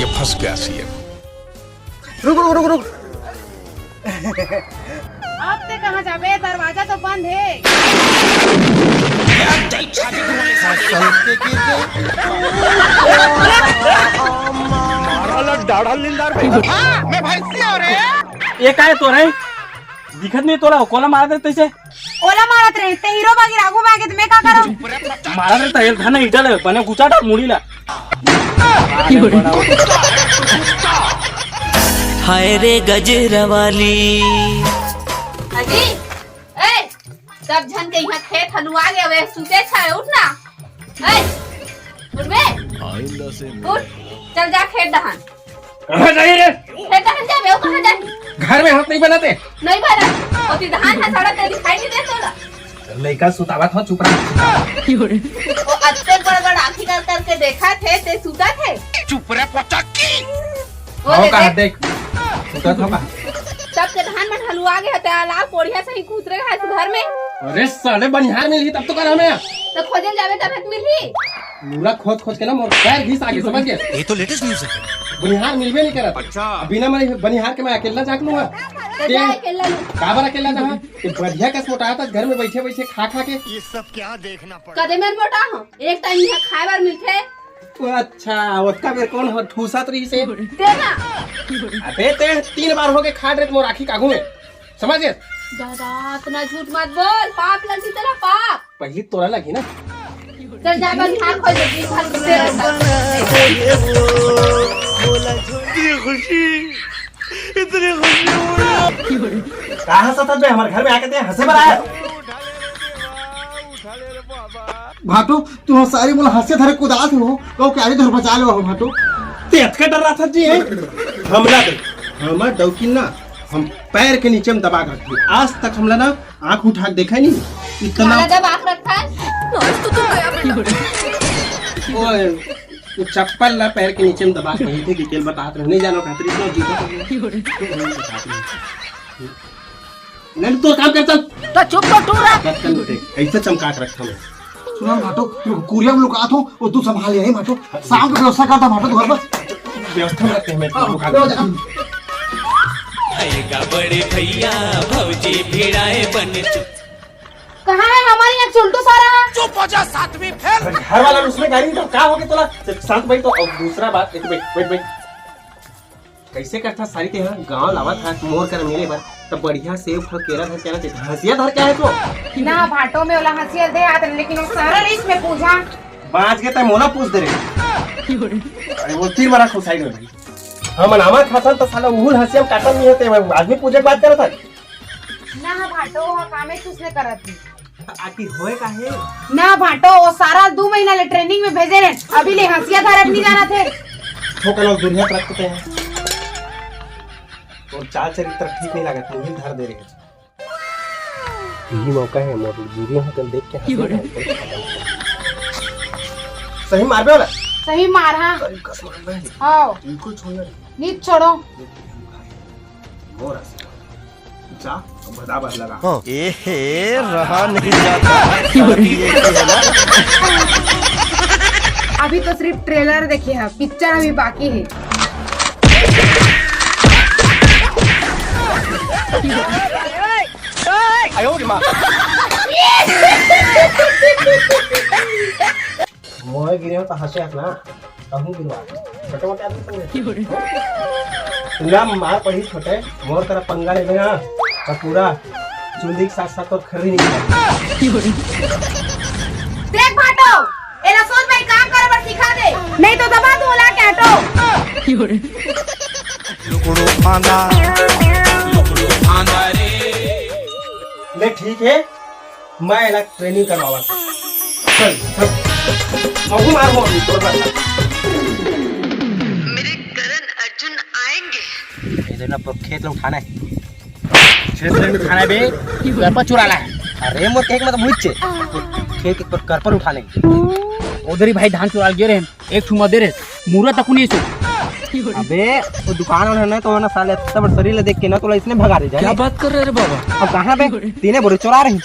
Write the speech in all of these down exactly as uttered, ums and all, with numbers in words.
ये फंस गया सीएम। रुक, रुक, रुक, रुक। अब ते कहाँ जाबे? दरवाजा तो बंद हे। मारा ला डाढ़ा निंदार भाई। हाँ, मैं भैंसिया हो रे। ये काय तो रे? दिखत नहीं तोला, कोला मार दे तैसे। ओला मारत रहे, ते हीरो बागी राघू बागे, त मैं का करूं? मारत रहे, तैल था ना, ईटा ले, बने गुचा डाल मुड़ी ला। हाय रे गजरा वाली। अजी, ए, सब झन के यहाँ खेत हलुआ गए, वे सुते छे, उठ ना। ए, उठ बे। आइंदा से उठ, चल जा खेत डहान। कहाँ जाई रे? खेत डहान जाबे, वो कहाँ जाही? घर में हाथ नहीं बनाते? नहीं बना। ओती धान है, सड़क ते दिखाई नहीं दे तोला। लइका सुतावत हो, चुप रह। वो अत्ते बड़ बड़ आँखी कर करके देखा थे, ते सुता थे। चुप रह, पोचक्की। वो हो दे कहा देख। देख, सुता था बा। सबके धान मन हलुआ गए हते, अलाव कोढ़िया से ही घुस रहे हैं घर में। अरे साले, बनिहार मिलही तब तो कर हमें। तो खोजे जाबे तब तो मिलही। पूरा खोज खोज के ना मोर पैर घिस आगे, समझ गए? ये तो लेटेस्ट न्यूज़ है। बनिहार मिलबे नहीं करत। अच्छा। अब बिना मरे बनिहार के मैं अकेला जाग लूंगा। तो ते जा अकेला लू। काबर अकेला जाहा? ये बढ़िया कस मोटा था घर में बैठे बैठे खा खा के। ये सब क्या देखना पड़ा? कदे मेर मोटा हो, एक टाइम यहाँ खाए बार मिलथे। ओ अच्छा, ओतका बेर कौन हो ठूसत रही से? तेरा। अबे ते तीन बार हो गए खा रे मोर आँखी कागू में, समझ गए? दादा, इतना झूठ मत बोल, पाप लगी तेरा, पाप। पहली तोरा लगी ना। चल जा, बस हाथ खोल दे, हाथ खोल दे। इतनी खुशी, इतनी खुशी हो रही। का हंसत बे? हमारे घर में आके ते हंसे बर आया। भाटो, तुम सारी मोला हंसे धरे कुदात हो, कहो के आगे धर बचा लो हो भाटो। ते अतका डर रहा था जी, हैं? हमला दे, हमर डौकी ना, हम पैर के नीचे में दबा के रखी। आज तक हमला ना आँख उठा के देखा नहीं, इतना ज्यादा दबा के रखा है। नॉइस तो तू गया बेटा। ओए, वो चप्पल ला पैर के नीचे में दबा के नहीं थे, डिटेल बतात रहे, नहीं जानो कहते इतना जूता तो नहीं। नहीं, तो काम कर, चल। तो चुप तो तू रह। बर्तन देख, कैसे चमका के रखा मैं। सुना भाटो, कुरिया में लुकात हो, वो तू संभाल ले, भाटो। शाम को व्यवस्था करता, भाटो, तू घर पर। व्यवस्था में रखते हैं, मैं हाँ, दुकान लो, में। जा। आएगा बड़े भैया, भौजी भिड़ाए बन चुप। कहाँ है हमारे यहाँ चुलटू सारा? चुप हो जा, सातवीं फेल। अरे, घर वाला उसमें गाड़ी तो क्या हो गया तोला? शांत भाई, तो अब दूसरा बात, एक बैठ, बैठ, बैठ। कैसे करथा सारी तेहा गाँव लावत हा मोर कर मिले बर, तब बढ़िया सेव फल केरा धर के आना चाहिए। हंसिया धर के आए तो। ना भाटो में ओला हंसिया दे आत रहे, लेकिन वो सारा रिस में पूछा। बाँच के तय मोला पूछ दे रे। अरे वो तीन बार रखो साइड में भाई। हम अनामा खाता तो साला उहुल हंसिया में काटल नहीं होते, आदमी पूछे के बात करता। ना भाटो, वो कामे कुछ नहीं करत है। आखिर होए का हे? ना भाटो, वो सारा दू महीना ले ट्रेनिंग में भेजे रहे, अभी ले हंसिया धरब नहीं जाना थे। ठोकन और दुनिया तरफ के हैं। और चाल चरित्र ठीक नहीं लागत, मुहिल धर दे रहे। यही मौका है, मोर वीडियो होटल देख के हंसे हैं। सही मारबे वाला? सही मार, हाँ। सही कस मार भाई। हाँ। इनको छोड़ना नहीं। नीच छोड़ो। मोर आशीर्वाद। जा, अब बदा बदला रहा। हाँ। ए हे, रहा नहीं जाता। अभी तो सिर्फ ट्रेलर देखे हैं, पिक्चर अभी बाकी है। मोए गिरे हो तो हंसे हंसना। कहूँ गिरवा। छोटे मोटे आदमी संग। ना मार पड़ी छोटे, मोर तरफ पंगा लेबे ना, तो पूरा चुंदी के साथ साथ तोर खर्री निकल। देख भाटो, एला सोच भाई काम करे बर सिखा दे, नहीं तो दबा दूं ओला के हटो। लुकड़ू फांदा। ले ठीक है, मैं एला ट्रेनिंग करवावा। चल, चल। अहू मार हो अभी, तोर बात। मेरे करण अर्जुन आएंगे। इधर ना, पर खेत में उठाना है। खेत में उठाना है बे, करपा चुराना है। अरे, मोर कहे के मतलब मुझे खेत के पर करपा उठाने। उधर ही भाई धान चुरा के गिरे हैं। एक ठुमा दे रे, मुरा तक नहीं सो। अबे, वो दुकान वाला है ना, तो ना साले इतना बड़ शरीर ले देख के ना, तोला इसने भगा दे जाने। क्या बात कर रहे रे बाबा? अब कहाँ बे? तीने बोरी चोरा रही।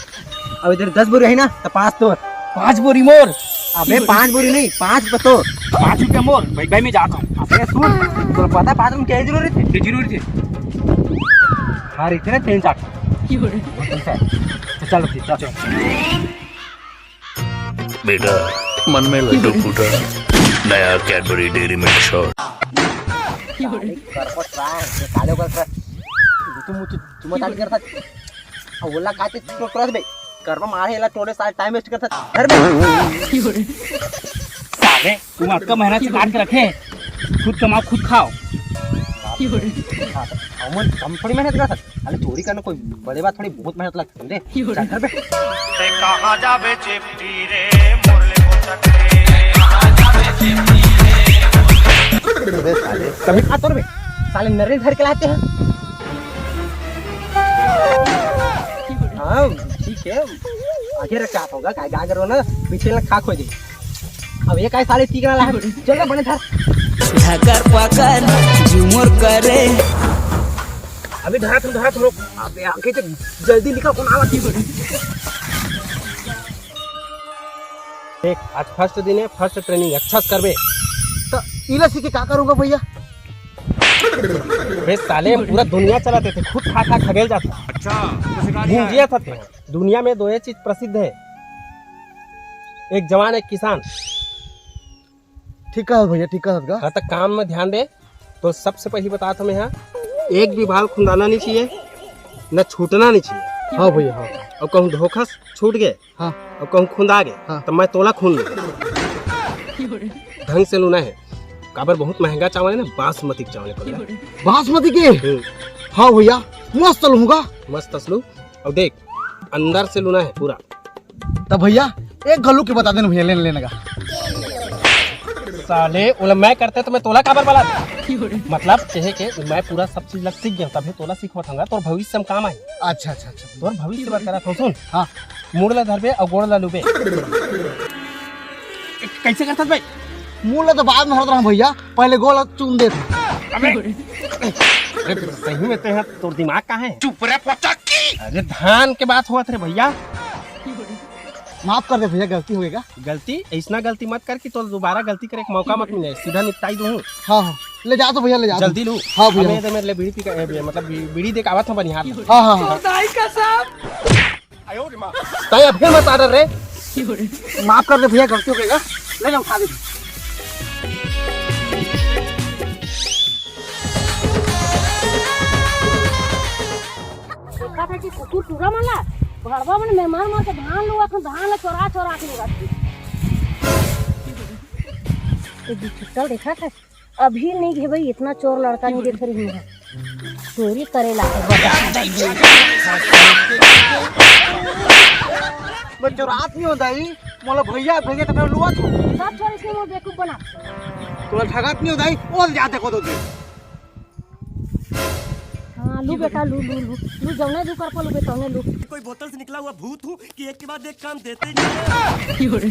अब इधर दस बोरी है ना, तो पाँच तोर। पाँच बोरी मोर। अबे, पाँच बोरी नहीं, पाँच बतो। पाँच रुपया मोर, भाई, भाई, मैं जाता हूँ। अबे सुन, तोला पता बाथरूम के जरूरी थे? के जरूरी थे? हाँ, रहिथे ना तीन चार। तो चल, चल, चल। बेटा, मन में लड्डू फूटा, नया Cadbury Dairy Milk Shot। साले करपट रहा है, ये साले को कर। तू मुझे, तू मत आगे करता। अब बोला काटे तो कर दे। करपा मारे, एला टोले साले, टाइम वेस्ट करता। घर में। साले, तुम आपका मेहनत से काट के रखे हैं। खुद कमाओ, खुद खाओ। हमन कम थोड़ी मेहनत कर सकते। अरे, चोरी करना कोई बड़े बात थोड़ी, बहुत मेहनत लगता है, समझे? चल, घर पे। ते कहाँ जाबे चेपटी रे, मोर ले हो सकते। अबे साले। कभी आ तोर बे, साले नरे धर के लाते हैं। हाँ, ठीक है। आगे रख, क्या होगा? काय गागर हो ना, पीछे ना खा खोई दे। अब ये काय साले तीखना ला है? चल ना, बने धर। धकर पकर झूमर करे। अभी धरा तुम, धरा तुम लोग। अबे आके तो जल्दी निकल, कौन आवा थी? देख, आज फर्स्ट दिन है, फर्स्ट ट्रेनिंग अच्छा से करबे। तो इला सीखे का करूँगा भैया? बे साले, पूरा दुनिया चलाते थे, खुद खा खा खगेल जाता। अच्छा, तो सिखा दिया है। भूंजिया था ते। दुनिया में दो ये चीज प्रसिद्ध है, एक जवान, एक किसान। ठीक कहत भैया, ठीक कहत गा। हाँ, तो काम में ध्यान दे। तो सबसे पहली बतात हमें यहाँ एक भी बाल खुंदाना नहीं चाहिए, न छूटना नहीं चाहिए। हाँ भैया, हाँ। और कहूँ धोखस छूट गए, हाँ। और कहूँ खुंदा गए, हाँ। तो मैं तोला खून लूँ। ढंग से लूना है, काबर बहुत महंगा चावल है ना, बासमती के चावल है। बासमती के? हम्म। हाँ भैया, मस्त लूंगा। मस्त असलू। और देख, अंदर से लूना है पूरा। तब भैया, एक गलू के बता देना भैया, लेने, लेने का। साले, ओला मैं करते तो मैं तोला काबर बला? मतलब, कहे के मैं पूरा सब चीज लग सीख गया, तभी तोला सिखवत हूँ, तोर भविष्य में काम आए। अच्छा, अच्छा, अच्छा। तोर भविष्य बात करा था, सुन। हाँ। मुड़ ला धरबे और गोड़ ला लुबे। कैसे करथस भाई? मुड़ ला तो बाद में होत रहा भैया, पहले गोड़ ला चूम देत। अबे, अरे, सही में ते हैं, तोर दिमाग कहाँ है? चुप रे पोचक्की। अरे, धान के बात होत रे भैया। माफ कर दे भैया, गलती हो गई। गलती, ऐसना गलती मत कर कि तो दोबारा गलती करे के मौका मत मिले, सीधा निपटाई दूँ। हाँ, हाँ, ले जा तो भैया, ले जा। जल्दी लू। हाँ भैया। अबे, दे मेरे लिए बीड़ी पी के, ए, मतलब बी-, बीड़ी दे के आवत हूँ बनिहार। हाँ, हाँ, हाँ। दाई कसम। तय अब फिर मत आडर रे। माफ कर दे भैया, गलती हो गई। ले जा, उठा दे। देखा था कि कुकुर टूरा मन ला, घरवा मन में मार मार के धान लुआ, धान ला चोरा चोरा के लुआ। ये बिचुट्टा देखा था। अभी नहीं घेबे, इतना चोर लड़का नहीं देखे रही है। चोरी करे ला है, बता। मैं चोरात नहीं होता ही, मोला भैया भेजे तो मैं लुआ तू। सब चोर इसने मोर बेवकूफ बना। तोला ठगात नहीं होता ही, ओल जाते को तो दे। हाँ, लू बेटा, लू, लू, लू, लू, जौने लू कर पा लू बे, तौने लू। कोई बोतल से निकला हुआ भूत हूँ कि एक के बाद एक काम देते ही नहीं।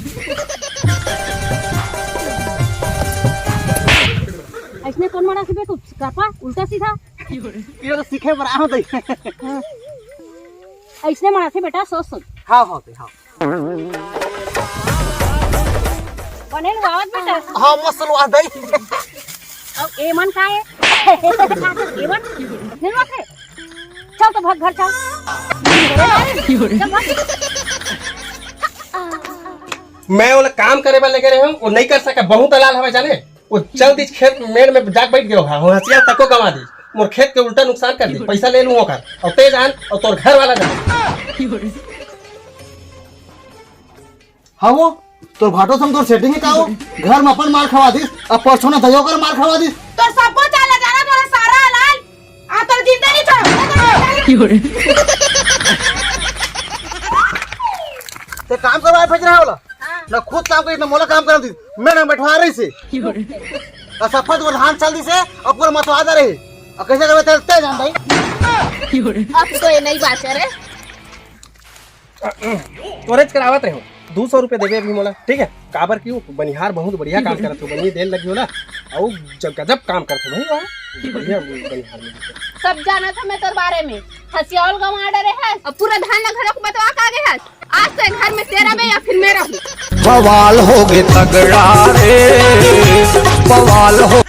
ऐसने कौन मारा सीखे तू? करपा, उल्टा सीधा। ये तो सीखे बर आए हों तई। हाँ। ऐसने मारा थे बेटा, सोच सोच। हाँ, हाँ, हाँ। बने लुआवत बेटा। हाँ, मस्त लुआ दई। अब ए मन का है? ए मन? नहीं लुआ थे? चल तो भाग घर चल। चल भाग। मैं ओला काम करे बर लेगे रहे हूँ, वो नहीं कर सका, बहुत दलाल हवे जाने। वो चल दिस खेत मेड़ में जाके बैठ गयो हा, हंसिया तको गंवा दिस। मोर खेत के उल्टा नुकसान कर दिस, पैसा ले लूँ ओकर, और ते जान, और तोर घर वाला जान। हाँ वो, तोर भाटो संग तोर सेटिंग है का हो? घर में अपन मार खवा दिस, अब परसों ना दयो कर मार खवा दिस। तोर सबको चाला जाना, तोरा सारा हलाल, आ तोर जिंदा नहीं छोड़। ते काम करवाए भेज रहा होला? हाँ। ना खुद काम करी, ना मोला काम करन दी। मैं ना बैठवा रही से। और सफर तो धान चल दी से, और पूरा मतवा जा रही। और कैसे करवे ते, ते जान भाई। अब तो ये नहीं बात करे। तोरेच करावत रहे हो। दो सौ रुपये देवे अभी मोला, ठीक है? काबर क्यों? बनिहार बहुत बढ़िया काम करत हो, बनिए देर लगी होला। और जब गजब काम करत हो भाई, वाह। बढ़िया बनिहार मिली। सब जाना था मैं तोर बारे में। हसियाल गंवा डरे है। अब पूरा धान ला घरों को बतवा के आ गए है। आज से घर में तेरा बे या फिर मेरा हूँ। बवाल होगे तगड़ा रे, बवाल हो